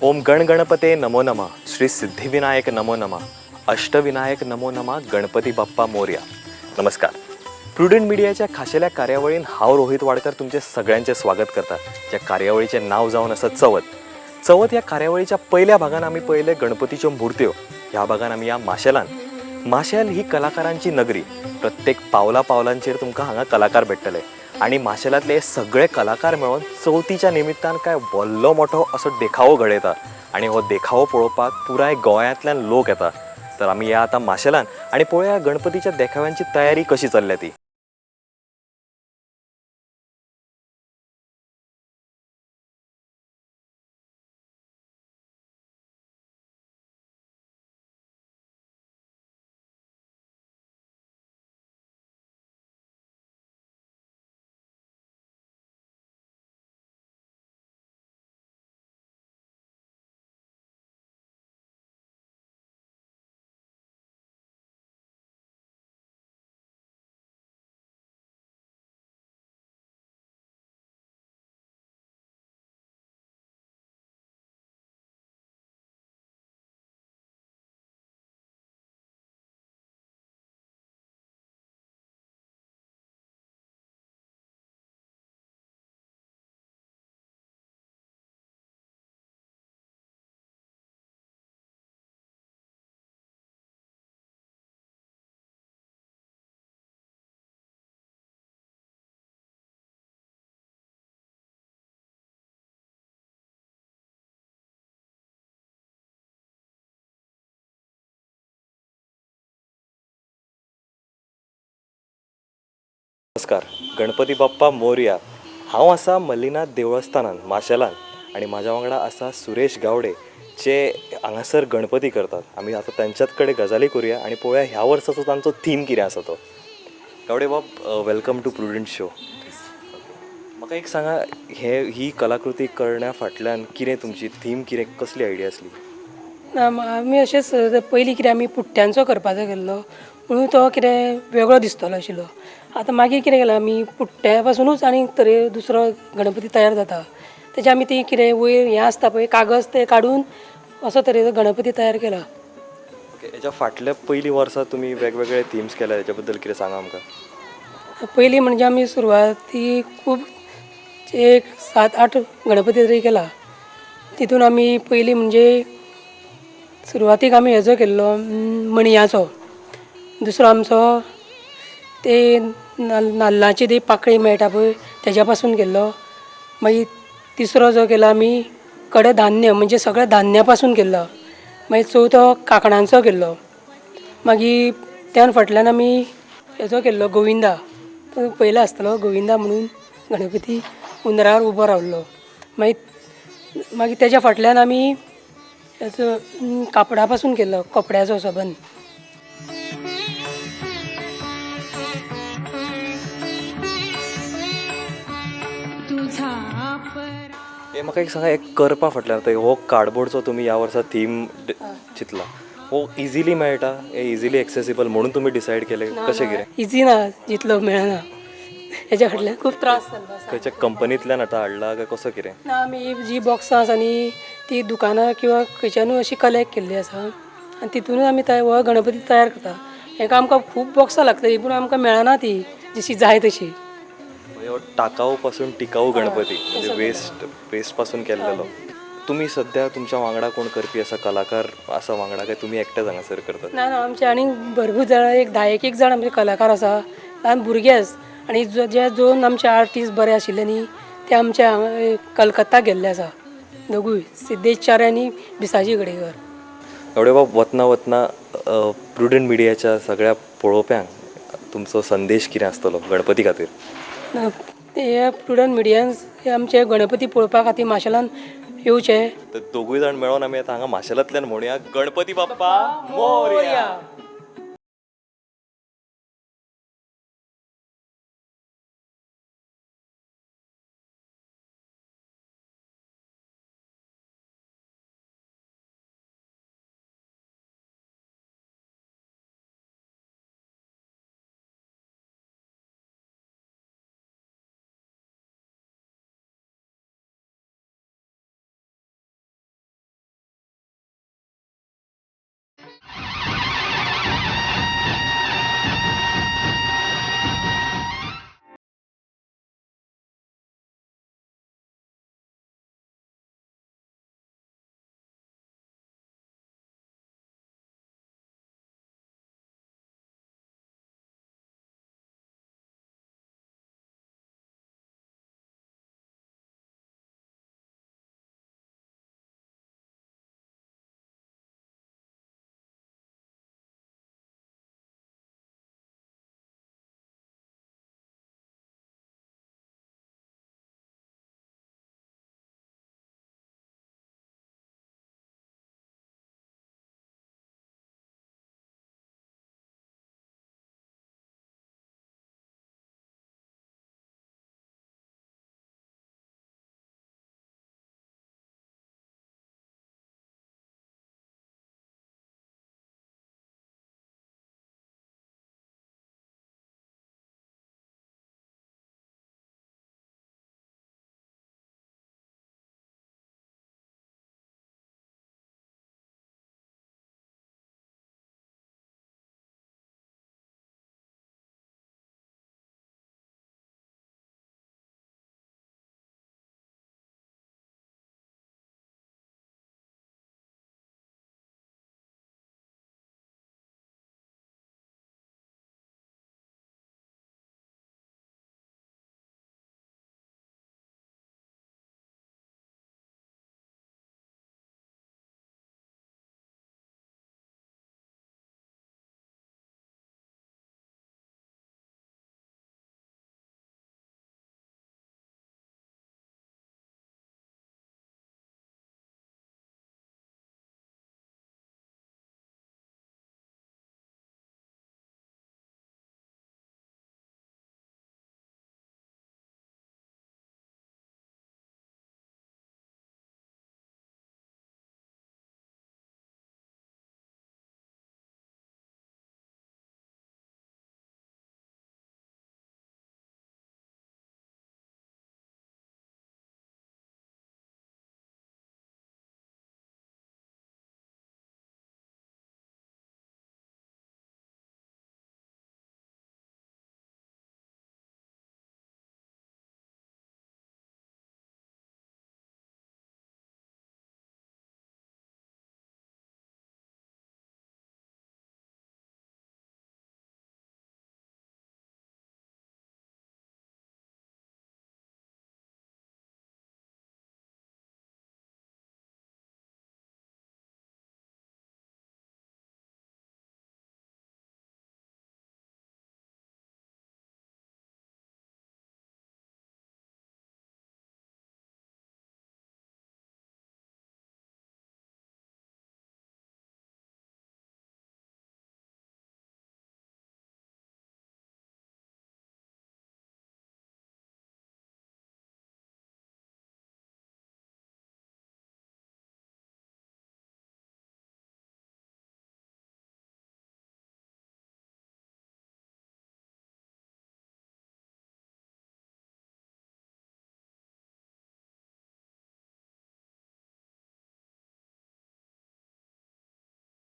ओम गणगणपते नमो नमः, श्री सिद्धिविनायक नमो नमः, अष्टविनायक नमो नमः, गणपती बाप्पा मोरया. नमस्कार. प्रुडंट मिडियाच्या खाशेल्या कार्यावळीन हांव रोहित वाडकर तुमचें सगळ्यांचें स्वागत करता, ज्या कार्यावळीचें नांव जावन आसा चवथ. चवथ ह्या कार्यावळीच्या पयल्या भागान आमी पळयले गणपतीच्यो मुर्त्यो. ह्या भागान आमी ह्या माशेलान. माशेल ही कलाकारांची नगरी. प्रत्येक पावला पावलांचेर तुमकां हांगा कलाकार भेट्टले आनी माशेलांतले सगळे कलाकार मेळोन चवथीच्या निमित्तान काय व्हडलो मोठो असो देखावो घडयता आनी हो देखावो पळोवपाक पुराय गोंयांतल्यान लोक येता. तर आमी या आतां माशेलान आनी पळोवया गणपतीच्या देखाव्यांची तयारी कशी चल्ल्या ती. नमस्कार, गणपती बाप्पा मोरया. हांव आसा मल्लीनाथ देवस्थानान माशेलान आनी म्हाज्या वांगडा आसा सुरेश गावडे, जे हांगासर गणपती करतात. आमी आतां तांच्याच कडेन गजाली करुया आनी पळोवया ह्या वर्साचो तांचो थीम कितें आसा तो. गावडे बाब, welcome to prudent show. म्हाका एक सांगा, हे ही कलाकृती करण्या फाटल्यान कितें तुमची थीम, कितें कसली आयडिया आसली? ना, आमी अशेंच पयलीं कितें आमी पुट्ट्यांचो करपाचो केल्लो म्हणून तो कितें वेगळो दिसतलो आशिल्लो. आतां मागीर कितें केलां आमी पुट्ट्या पासुनूच आनी तरे दुसरो गणपती तयार जाता. तेजे आमी ती कितें वयर हें आसता पळय कागज, ते काडून असो तरेचो गणपती तयार केला. ओके, हेच्या फाटल्या पयलीं वर्सा तुमी वेगवेगळे थिम्स केल्या, हेच्या बद्दल कितें सांगा आमकां. पयलीं म्हणजे आमी सुरवाती खूब एक 7-8 गणपती तरी केला. तितून आमी पयलीं म्हणजे सुरवातीक आमी हेजो केल्लो मणयाचो, दुसरो आमचो ते नाल्लाची ती पाकळी मेळटा पळय तेज्या पासून केल्लो. मागीर तिसरो जो केला आमी कडधान्य म्हणजे सगळें धान्या पासून केल्लो. मागीर चवथो कांकणांचो केल्लो. मागीर त्यान फाटल्यान आमी हेजो केल्लो गोविंदा, तो पयलो आसतलो गोविंदा म्हणून गणपती उंदरार उबो रावल्लो. मागीर मागीर तेज्या फाटल्यान आमी हेजो कापडा पासून केल्लो, कपड्याचो सबंद. हे म्हाका एक सांगा, एक करपा फाटल्यान आतां हो कार्डबोर्डचो तुमी ह्या वर्सा थीम चिंतला, हो इजिली मेळटा, हे इजिली एक्सेसिबल म्हणून तुमी डिसायड केलें, कशें कितें? इजी ना, जितलो मेळना हेज्या फाटल्यान खूब त्रास जाल्लो आसा. खंयच्या कंपनींतल्यान आतां हाडला काय कसो कितें? ना, आमी जी बॉक्सां आसा न्ही ती दुकानां किंवा खंयच्यानूय अशी कलेक्ट केल्ली आसा आनी तितूनूच आमी हो गणपती तयार करता. हेका आमकां खूब बॉक्सां लागतलीं पूण आमकां मेळना ती जशी जाय तशी. हो टाकाऊ पासून टिकाऊ गणपती म्हणजे वेस्ट पासून केल्लेलो. तुमी सद्या तुमच्या वांगडा कोण करपी आसा, कलाकार आसा वांगडा, काय तुमी एकटेच हांगासर करतात? ना ना, आमचे आनी भरपूर जाणां, एक 10 एक जाण आमचे कलाकार आसा, ल्हान भुरगे आसा. आनी जे दोन आमचे आर्टिस्ट बरे आशिल्ले न्ही ते आमचे कलकत्ता गेल्ले आसा दोगूय, सिद्धेश च्यारी आनी बिसाजी गडेकर. गावडे बाब, वतना वतना प्रुडंट मिडियाच्या सगळ्या पळोवप्यांक तुमचो संदेश कितें आसतलो गणपती खातीर? हे प्रुडंट मिडियान आमचे गणपती पळोवपा खातीर माशेलान येवचे. तर दोगूय जाण मेळोन आमी आतां हांगा माशेलांतल्यान म्हणुया गणपती बाप्पा मोरया.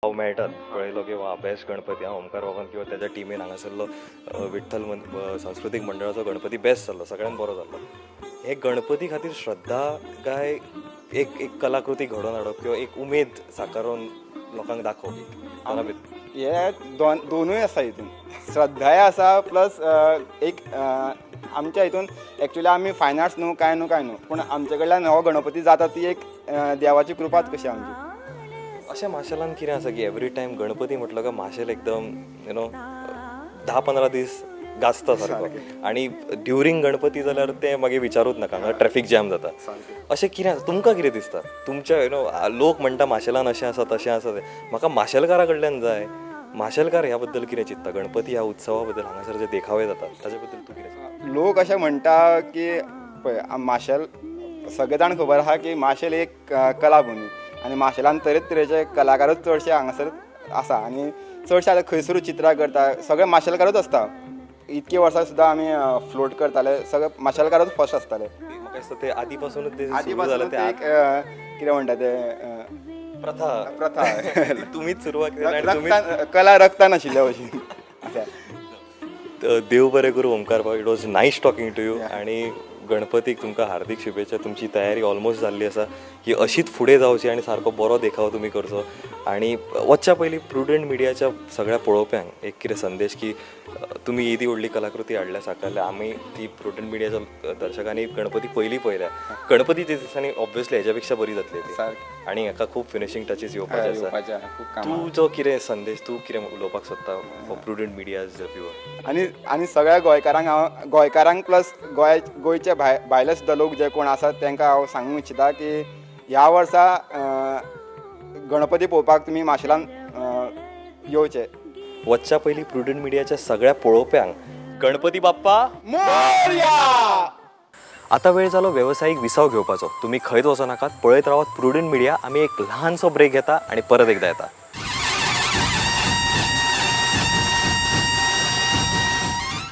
हांव मेळटात पळयलो की वा बेस्ट गणपती हा ओमकार बाबान किंवा त्याच्या टिमीन हांगासरलो विठ्ठल सांस्कृतीक मंडळाचो गणपती बेस्ट जाल्लो, सगळ्यान बरो जाल्लो. हे गणपती खातीर श्रद्धा काय एक एक कलाकृती घडोवन हाडप किंवा एक उमेद साकारून लोकांक दाखोवप, हे दोनूय आसा हितून. श्रद्धाय आसा प्लस एक आमच्या हितून एक्चुअली आमी फायन आर्ट्स न्हू काय न्हू काय न्हू, पूण आमचे कडल्यान हो गणपती जाता ती एक देवाची कृपाच कशी आमची. अशें माशेलान कितें आसा की एवरी टायम गणपती म्हटलो काय माशेल एकदम you know 10-15 दीस गाजता सारको, आनी ड्युरींग गणपती जाल्यार तें मागीर विचारूच नाका, हांगा ट्रॅफीक जॅम जाता. अशें कितें आसा, तुमकां कितें दिसता तुमच्या you know लोक म्हणटा माशेलान अशें आसा तशें आसा, तें म्हाका माशेलकारा कडल्यान जाय, माशेलकार ह्या बद्दल कितें चिंत्ता, गणपती ह्या उत्सवा बद्दल हांगासर जे देखावे जाता ताजे बद्दल तूं कितें चिंत्ता? लोक अशें म्हणटा की पळय माशेल सगळे जाण खबर आसा की माशेल एक कलाभुमी आनी माशेलान तरेतरेचे कलाकारूच चडशे हांगासर आसा आनी चडशे आतां खंयसरूय चित्रां करता सगळे माशेलकारूच आसता. इतकी वर्सां सुद्दां आमी फ्लोट करताले, सगळे माशेलकारूच फर्स्ट आसताले. म्हाका दिसता ते आदी पासूनच ते आदी पासून ते एक कितें म्हणटा ते प्रथा. प्रथा. तुम्हीच सुरवात केली आणि तुम्हीच रक्तान कला रक्तान आशिल्ल्या भशेन आसा. देव बरें करूं ओमकार भाऊ, it was nice talking to you. आणि गणपतीक तुमकां हार्दिक शुभेच्छा. तुमची तयारी ऑलमोस्ट जाल्ली आसा, ही अशीच फुडें जावची आनी सारको बरो देखाव तुमी करचो. आनी वचच्या पयलीं प्रुडंट मिडियाच्या सगळ्या पळोवप्यांक एक कितें संदेश की तुमी येदी व्हडली कलाकृती हाडल्या, साकारल्या, आमी ती प्रुडंट मिडियाच्या दर्शकांनी गणपती पयलीं पळयल्या. गणपतीच्या दिसांनी ऑब्वियसली हेज्या पेक्षा बरी जातली ती. सारकें. आनी हाका खूब फिनिशींग टचीस येवपाचे आसा. येवपाचें आसा, खूब काम. तूं जो कितें संदेश, तूं कितें उलोवपाक सोदता फॉर प्रुडंट मिडियाज व्यूअर? आनी आनी सगळ्या गोंयकारांक हांव, गोंयकारांक प्लस गोंय गोंयचे भायले सुद्दां लोक जे कोण आसात तांकां हांव सांगूंक इच्छिता की ह्या वर्सा गणपती पळोवपाक तुमी माशेलान येवचे. वचच्या पयलीं प्रुडंट मिडियाच्या सगळ्या पळोवप्यांक गणपती बाप्पा मोरया. आता वेळ जालो वेवसायीक विसाव घेवपाचो. तुमी खंयच वचनाकात, पळयत रावात प्रुडंट मिडिया. आमी एक ल्हानसो ब्रेक घेता आनी परत एकदा येता.